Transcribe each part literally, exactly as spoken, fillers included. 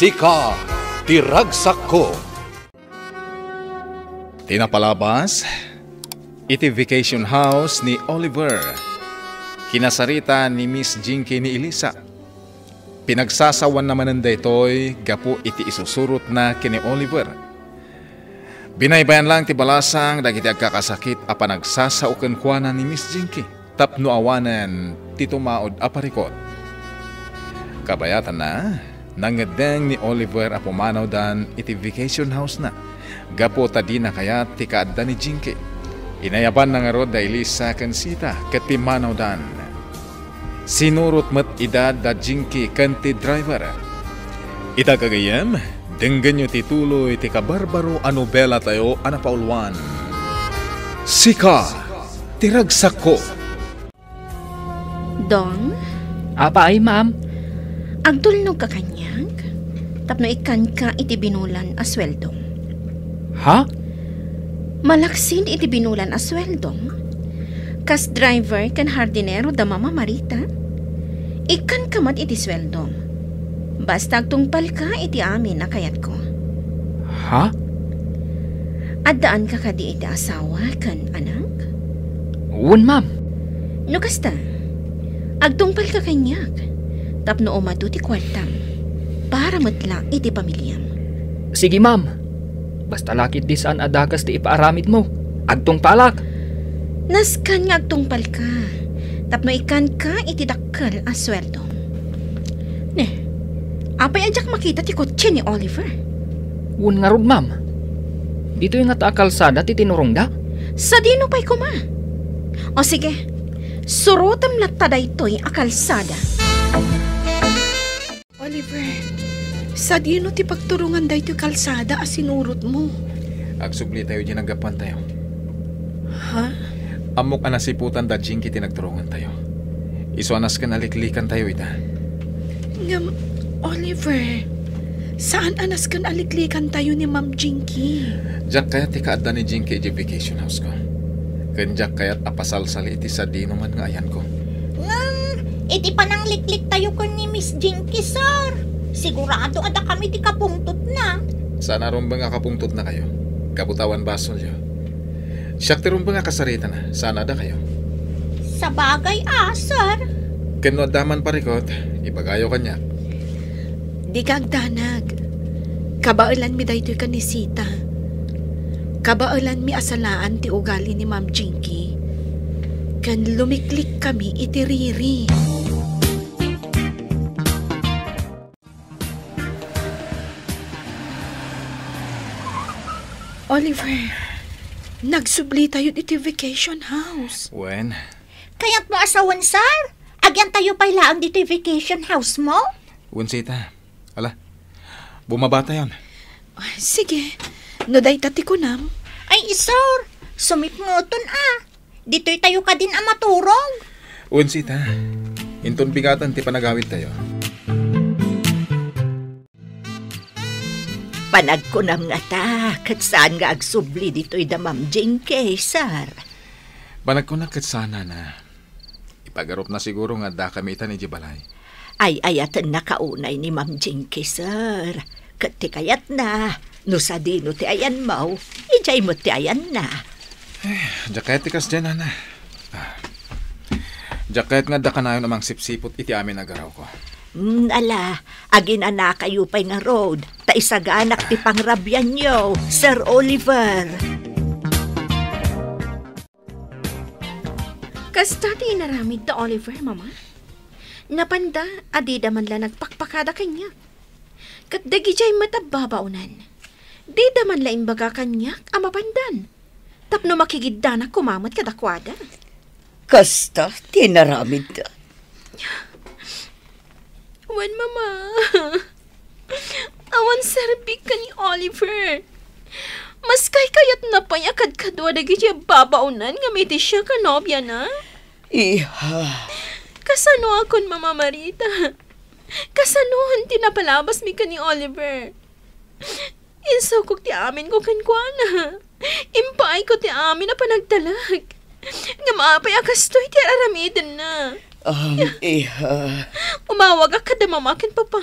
Sika ti ragsakko. Ti napalabas iti vacation house ni Oliver, kinasarita ni Miss Jinky ni Elisa. Pinagsasawanna manen daytoy gapu iti isusurotna ken ni Oliver. Binaybayan lang ti balasang dagiti agkakasakit a panagsasao kenkuana ni Miss Jinky tapno awanen ti tumaud a parikut. Kabayatanna, nangngeddeng ni Oliver a pumanawdan iti vacation house-na gapu ta dina kayat ti kaadda ni Jinky. Inayabanna ngarud da Elisa ken Sita ket pimmanawdan. Sinurot met ida da Jinky ken ti driver. Ita gagayyem, denggenyo ti tuloy ti kabarbaro a nobelatayo a napauluan, Sika ti Ragsakko. Dong? Apay, ma'am? Agtulnog ka kaniak? Tapno ikkanka iti binulan a sueldom. Ha? Malaksid iti binulan a sueldom, kas driver ken hardinero da Mama Marita, ikkanka met iti sueldom. Basta agtungpalka iti amin a kayatko. Ha? Addaanka kadi iti asawa ken anak? Wen, ma'am. No kasta, agtungpalka kaniak tapno umadu ti kuartam para met la iti pamiliam. Sige, ma'am. Basta la ketdi saan a dakes ti ipaaramidmo, agtungpalak. Nasken nga agtungpalka tapno ikkanka iti dakkel a sueldom. Ne, apay a diak makita ti kotse ni Oliver? Wen ngarud, ma'am. Ditoy ngata a kalsada ti tinurongda. Sadino pay koma? O sige, surotem latta daytoy a kalsada. Oliver, sadino ti pagturongan daytoy kalsada a sinurotmo? Agsublitayo diay naggapuantayo. Ha? Ammok a nasiputan da Jinky ti nagturongantayo. Isu a nasken a liklikantayo ita. Ngem, Oliver, saan a nasken a liklikantayo ni Ma'am Jinky? Diak kayat ti kaadda ni Jinky idiay vacation house-ko. Ken diak kayat a pasalsali iti sadinoman nga ayanko. Ngem, iti pananglikliktayo ken ni Miss Jinky, sir, sigurado a dakami ti kapungtotna. Saan a rumbeng a kapungtotnakayo. Gapu ta awan basolyo. Siak ti rumbeng a kasaritana, saan a dakayo. Sabagay a, sir. Ken no adda man parikut, ibagayo kaniak. Dika agdanag. Kabaelanmi daytoy ken ni Sita. Kabaelanmi a salaan ti ugali ni Ma'am Jinky. Ken lumiklikkami iti riri. Oliver, nagsublitayo iti vacation house. Wen? Kayatmo a sawen, sir? Agyantayo pay laeng ditoy vacation house-mo? Wen, Sita. Ala, bumabatayon. Sige, no dayta ti kunam. Ay, sir, sumipngeton a. Ditoytayo kadin a maturog. Wen, Sita. Inton bigaten ti panagawidtayo. Panagkunam ngata, ket saan nga agsubli ditoy da Ma'am Jinky, sir? Panagkunak ket saan, nana. Ipagarupna siguro nga addakami itan idiay balay. Ay-ayatenna kaunay ni Ma'am Jinky, sir. Ket ti kayatna, no sadino ti ayanmo, idiay met ti ayanna. Eh, diak kayat ti kasdiay, nana. Ah. Diak kayat nga adda kanayon a mangsipsiput iti amin a garawko. Mm, ala, aginanakayo pay ngarud, ta isaganak ti pangrabianyo, Sir Oliver. Kasta ti inaramid da Oliver, Mama. Napanda a dida man la nagpakpakada kaniak. Ket dagidiay met a babaonan, dida man la imbaga kaniak a mapandan tapno makigiddanak koma met kadakuada. Kasta ti inaramidda. Wen, Mama. Awan serbik ken ni Oliver. Mas kaykayatna pay a kadkadua dagiti babaonan ngem iti siak a nobiana. Iha. Kasanoakon, Mama Marita? Kasanoon ti napalabasmi ken ni Oliver? Insukok ti aminko kenkuana. Impaayko ti amin a panagtalek. Ngem apay a kastoy ti ar-aramidenna? Am, iha. Umawagak kada Mama ken Papa.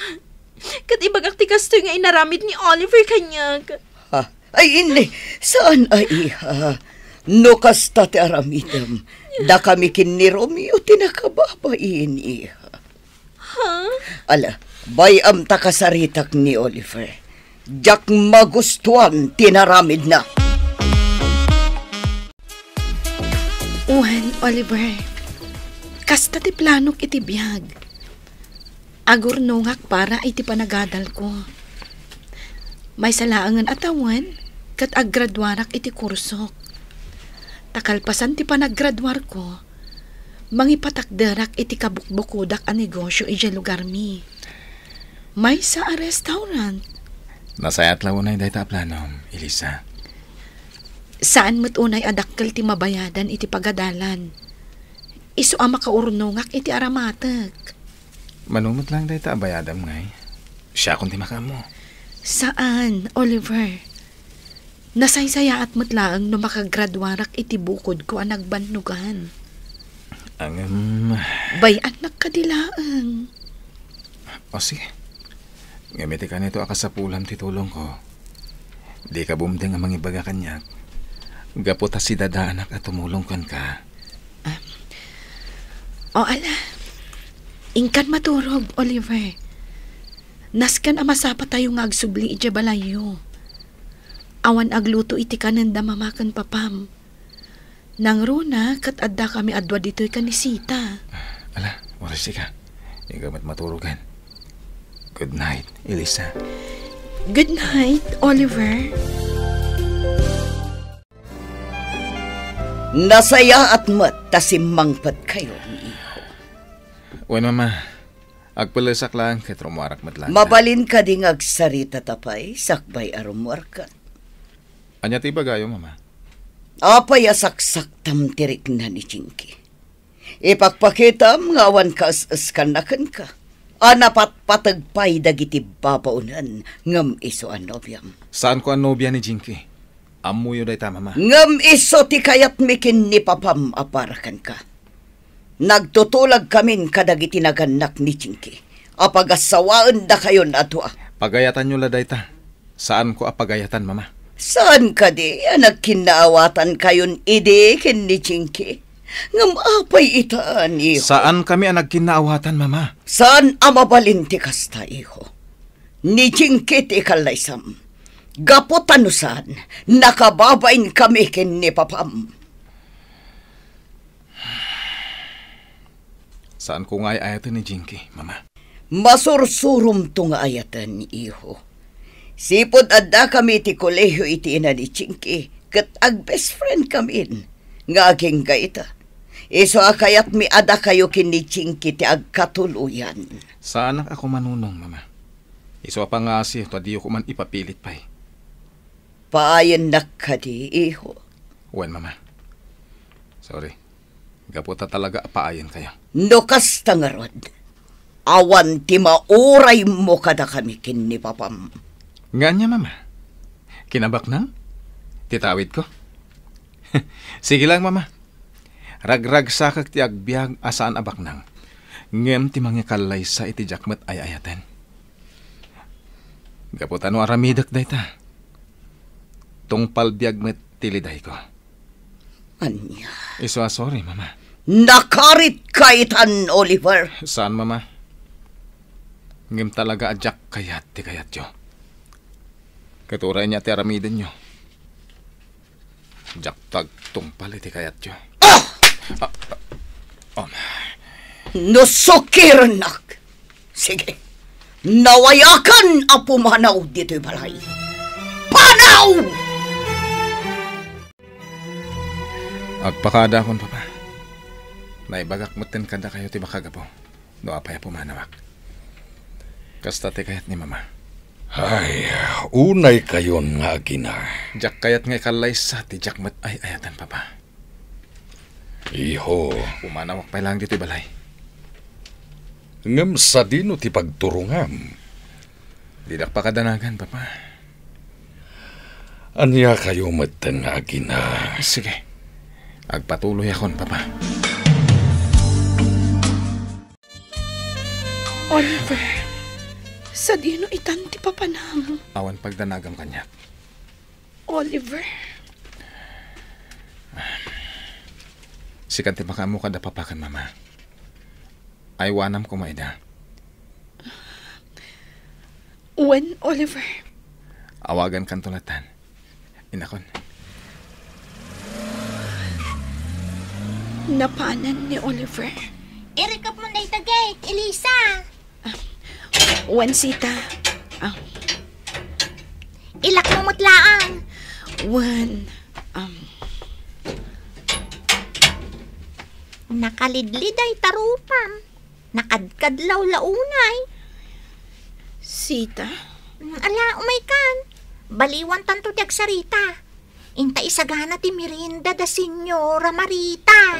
Ket ibagak ti kastoy nga inaramid ni Oliver kaniak. Ha? Ay, inna, saan a, iha. No kasta ti aramidem, dakami ken ni Romeo ti nakababain, iha. Ha? Ala, bay-am ta kasaritak ni Oliver. Diak magustuan ti inaramidna. Wen, Oliver, kasta ti planok iti biag. Agurnongak para iti panagadalko. Maysa laengen a tawen, ket aggraduarak iti kursok. Ta kalpasan ti panaggraduarko, mangipatakderak iti kabukbukodak a negosio idiay lugarmi. Maysa a restaurant. Nasayaat la unay dayta a planom, Elisa. Saan met unay a dakkel ti mabayadan iti pagadalan. Isu a makaurnongak iti aramatek. Mano met laeng dayta a bayadam, ngay? Siakon ti makaammo. Saan, Oliver. Nasaysayaat met laeng no makagraduarak iti bukodko a nagbannogan. Ngem, bay-annak kadi laeng. O, sige. Ngem iti kanito a kasapulam ti tulongko, dika bumteng a mangibaga kaniak. Gapu ta sidadaanak a tumulong kenka. Ah. O, ala. Inkan maturog, Oliver. Nasken a masapatayo nga agsubli idiay balayyo. Awan agluto iti kanen da mama ken papam. Nangruna ket addakami a dua ditoy ken ni Sita. Ala, oras ka. Inka met maturogan. Good night, Elisa. Good night, Oliver. Nasayaat met ta simmangpetkayo ni Iho. Wen, Mama. Agpelesak laeng ket rummuarak met laeng. Mabalin kadi nga agsaritata pay sakbay a rummuarka? Ania ti ibagayo, Mama? Apay a saksaktam ti rikna ni Jinky? Ipakpakitam nga awan kaes-eskanna kenka, a napatpateg pay dagiti babaonen ngem isu a nobiam. Saanko a nobia ni Jinky. Ammoyo dayta, Mama. Ngem isu ti kayatmi ken ni Papam a para kenka. Nagtutulagkamin kadagiti nagannak ni Jinky a pagasawaendakayon a dua. Pagayatanyo la dayta. Saanko a pagayatan, Mama. Saan kadi a nagkinnaawatankayon idi ken ni Jinky? Ngem apay ita, Iho? Saankami a nagkinnaawatan, Mama. Saan a mabalin ti kasta, Iho. Ni Jinky ti ikallaysam. Gapu ta no saan, nakababainkami ken ni Papam. Saanko nga ay-ayaten ni Jinky, Mama. Masursuromto nga ayaten, Iho. Sipud addakami iti kolehiyo iti ina ni Jinky, ket ag-best friendkamin nga agingga ita. Isu a kayatmi a dakayo ken ni Jinky ti agkatuloyan. Saanak a kumanunong, Mama. Isu a pangngaasim ta diyo koma ipapilit pay. Paayennak kadi, Iho? Wen, Mama. Sorry. Gapu ta talaga a paayenkayo. No kasta ngarud, awan ti mauraymo kadakami ken ni Papam. Nga ania, Mama? Kinabaknang? Ti tawidko? Sige lang, Mama. Ragragsakek ti agbiag a saan a baknang, ngem ti mangikallaysa iti diak met ay-ayaten. Gapu ta no aramidek dayta, tungpal biag met ti lidayko. Ania? Isu a sorry, Mama. Nakaritka itan, Oliver. Saan, Mama. Ngem talaga a diak kayat ti kayatyo. Ket uray ania ti aramidenyo, diak agtungpal iti kayatyo. Ah! Ah, ah, um. No sukirennak, sige, nawayakan a pumanaw ditoy balay. Panaw! Agpakaadakon, Papa. Naibagak metten kadakayo ti makagapu no apay a pumanawak. Kasta ti kayat ni Mama. Ay, unaykayon nga agina. Diak kayat nga ikallaysa ti diak met ay-ayaten, Papa. Iho. Pumanawak pay laeng ditoy balay. Ngem sadino ti pagturongam? Didak pakadanagan, Papa. Aniakayo metten nga agina? Sige. Agpatuloyakon, Papa. Oliver, Sadino itan ti papanam? Awan pagdanagam kaniak. Oliver. Sika ti makaammo kada papa ken mama. Aywanam koma ida. Wen, Oliver. Awagankanto latan. Inakon. Napanan ni Oliver. Irikepmo dayta gate, Elisa. Ah, wen, Sita. Ah. Ilakmo met laeng. Wen, um, Nakalidlid dayta rupam. Nakadkadlaw la unay. Sita? Mm, ala, umaykan. Baliwantanto ti agsarita. Inta isagana ti merienda da Senyora Marita.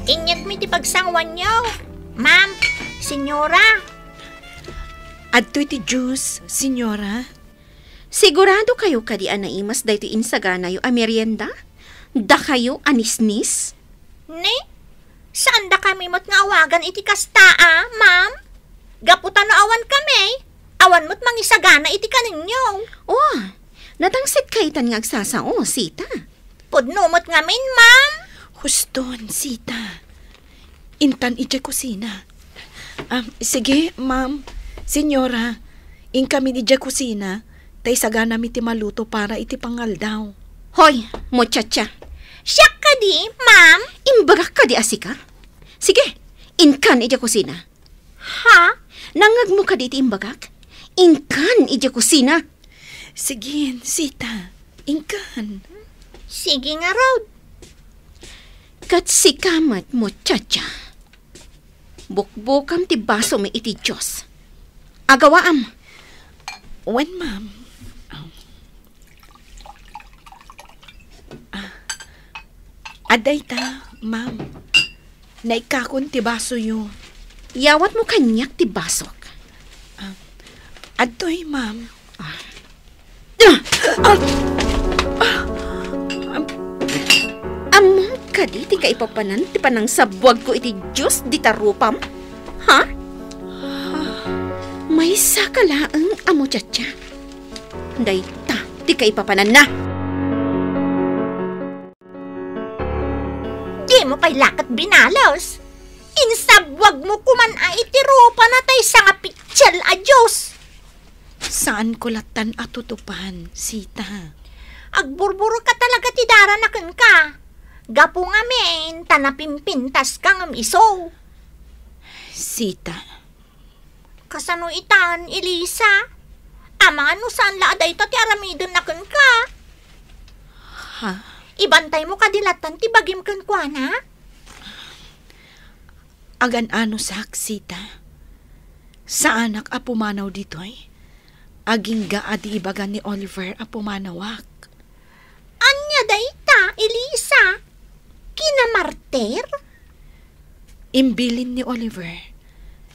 Inyegmi ti pagsanguanyo, ma'am, senyora. Adtoy ti juice, senyora. Sigurado kayo kadi a naimas daytoy insaganayo a merienda? Dakayo a nisnis? Ne? Saandakami met nga awagan iti kasta a, ma'am? Gapu ta no awan kami, awan met mangisagana iti kaninyo. Oh, natangsit ka itan nga agsasao, Sita. Pudno met ngamin, ma'am. Huston, Sita. Intan idiay kusina. Ah, sige, ma'am. Senyora, inkamin idiay kusina, ta isaganami ti maluto para iti pangaldaw. Hoy, muchacha. Siak kadi, ma'am? Imbagak kadi a sika? Sige, inkan idiay kusina. Ha? Nangngegmo kadi iti imbagak? Inkan idiay kusina. Sige, Sita. Inkan. Sige ngarud. Ket sika met, muchacha. Bukbukam ti basomi iti juice. Agawaam. Wen, ma'am. Ah, adda ita, ma'am. Naikkakon ti basoyo. Yawatmo kaniak ti basok. Ah, adtoy, ma'am. Ah. Ah! Ah! Ah! Ammom kadi ti kaipapanan ti panangsabbuagko iti juice dita rupam? Ha? Maysaka laeng a muchacha. Dayta ti kaipapananna. Dimo pay la ket binales. Insabbuagmo koman a iti rupana tay sangapitsil a juice. Saanko lattan a tutupan, Sita. Agburburka talaga ti darana kenka. Gapu ngamin ta napimpintaska ngem isu. Sita. Kasano itan, Elisa? Amangan no saan la a dayta ti aramidenna kenka. Ha? Ibantaymo kadi lattan ti bagim kenkuana? Agan-anosak, Sita. Saanak a pumanaw ditoy. Agingga a di ibaga ni Oliver a pumanawak. Ania dayta, Elisa? Kinamartir? Imbilin ni Oliver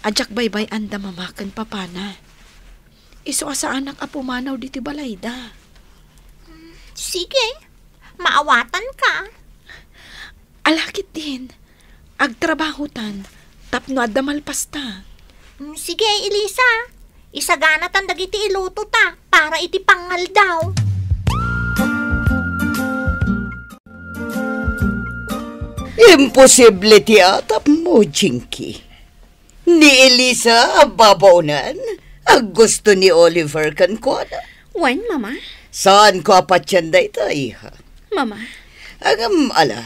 a diak baybay-an da mama ken papana. Isu a saanak a pumanaw ditoy balayda. Sige, maawatanka. Ala ketdin, agtrabahotan tapno adda malpasta. Mm, sige, Elisa. Isaganatan dagiti ilutota para iti pangaldaw. Imposible ti atapmo, Jinky. Ni Elisa a babaonan, aggusto ni Oliver kenkuana. Wen, Mama. Saanko a patien dayta, iha. Mama. Ngem ala,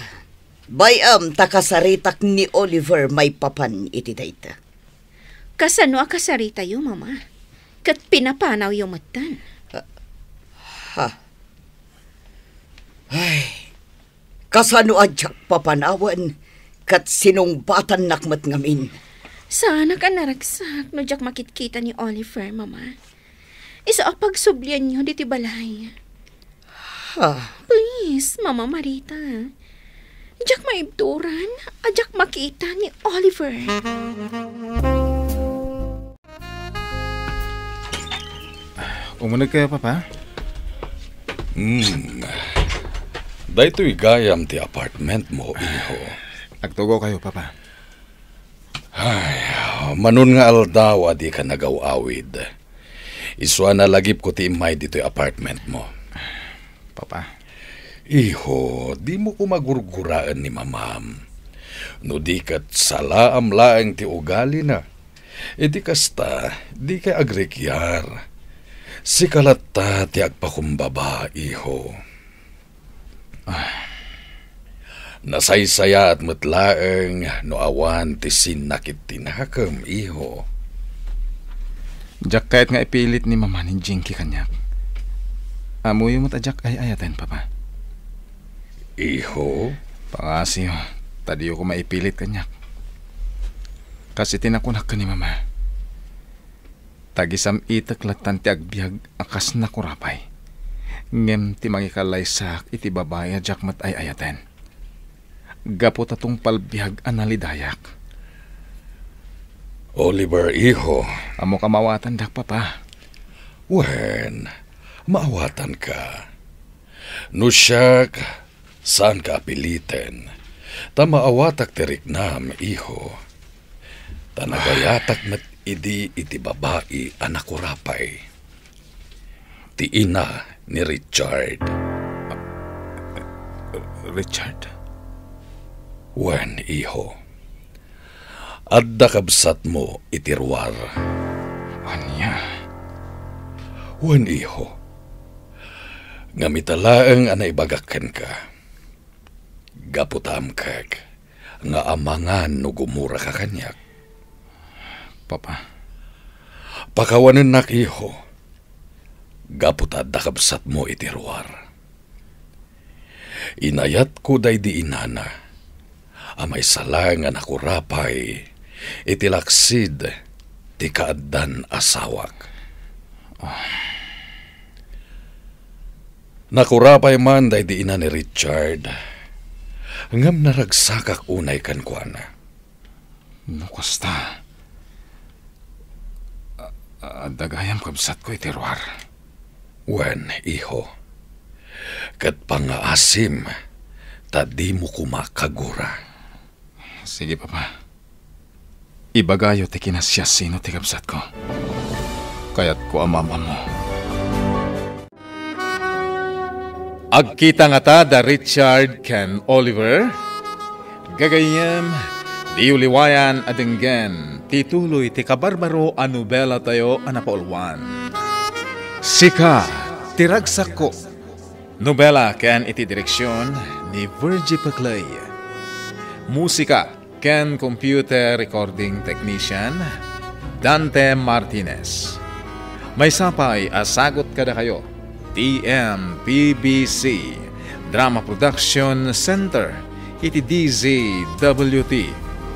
bay-am ta kasaritak ni Oliver maipapan iti dayta. Kasano a kasaritayo, Mama? Ket pinapanawyo metten. Ah, ha? Ay, kasano a diak papanawen ket sinungbatannak met ngamin? Saanak a naragsak no diak makitkita ni Oliver, Mama. Isu a pagsublianyo ditoy balay. Ha? Please, Mama Marita. Diak maibturan a diak makita ni Oliver. Umuneg kayo, Papa? Hmm. Daytoy gayam ti apartment mo, iho. Agtugaw kayo, Papa. Ay, manon nga aldaw a dika nagaw-awid. Isuna, lagipko ti immay ditoy apartment mo. Papa. Iho, dimo koma gurguraen ni mamam. No di ket salaam laeng ti ugalina, idi kasta, dikay agrikiar. Sika latta ti agpakumbaba, iho. Ah. Nasaysayaat met laeng no awan ti sinnakit ti nakem, iho. Diak kayat nga ipilit ni Mama ni Jinky kaniak. Ammoyo met a diak ay-ayaten, Papa. Iho? Pangasiyo, ta diyo koma ipilit kaniak. Kas iti nakunak ken ni Mama. Tagisam-itek lattan ti agbiag a kas nakurapay. Ngem ti mangikallaysakak iti babai a diak met ay-ayaten. Gapu ta tungpal biag a nalidayak. Oliver, iho. Ammok a maawatandak, Papa. Wen, maawatanka. No siak, saanka a piliten, ta maawatak ti riknam, iho. Ta nagayatak met idi iti babai a nakurapay. Ti ina ni Richard. Richard? Wen, iho. Adda kabsatmo iti ruar. Ania? Wen, iho. Ngem ita laeng a naibagak kenka. Gapu ta amkek nga amangan no gumuraka kaniak. Papa. Pakawanennak, iho. Gapu ta adda kabsatmo iti ruar. Inayatko daydi inana a maysa laeng a nakurapay iti laksid ti kaaddan asawak. Nakurapay man daydi ina ni Richard, ngem naragsakak unay kenkuana. No kasta, a-, a-, adda gayam kabsatko iti ruar. Wen, iho. Ket pangngaasim ta dimo koma kagura. Sige, Papa. Ibagayo ti kinasiasino ti kabsatko. Kayatko a maammo. Agkita ngata da Richard ken Oliver? Gagayyem, diyo liwayan a denggen ti tuloy ti kabarbaro a nobelatayo a napauluan, Sika ti Ragsakko. Nobela ken iti direksion ni Virgie Peclay. Musika ken computer recording technician, Dante Martinez. Maysa pay a sagut kadakayo, T M P B C Drama Production Center, iti D Z W T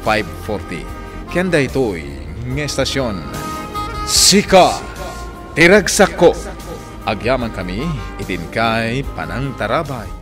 five forty. Ken daytoy nga estasion, Sika ti Ragsakko. Agyamankami iti inkay panangtarabay.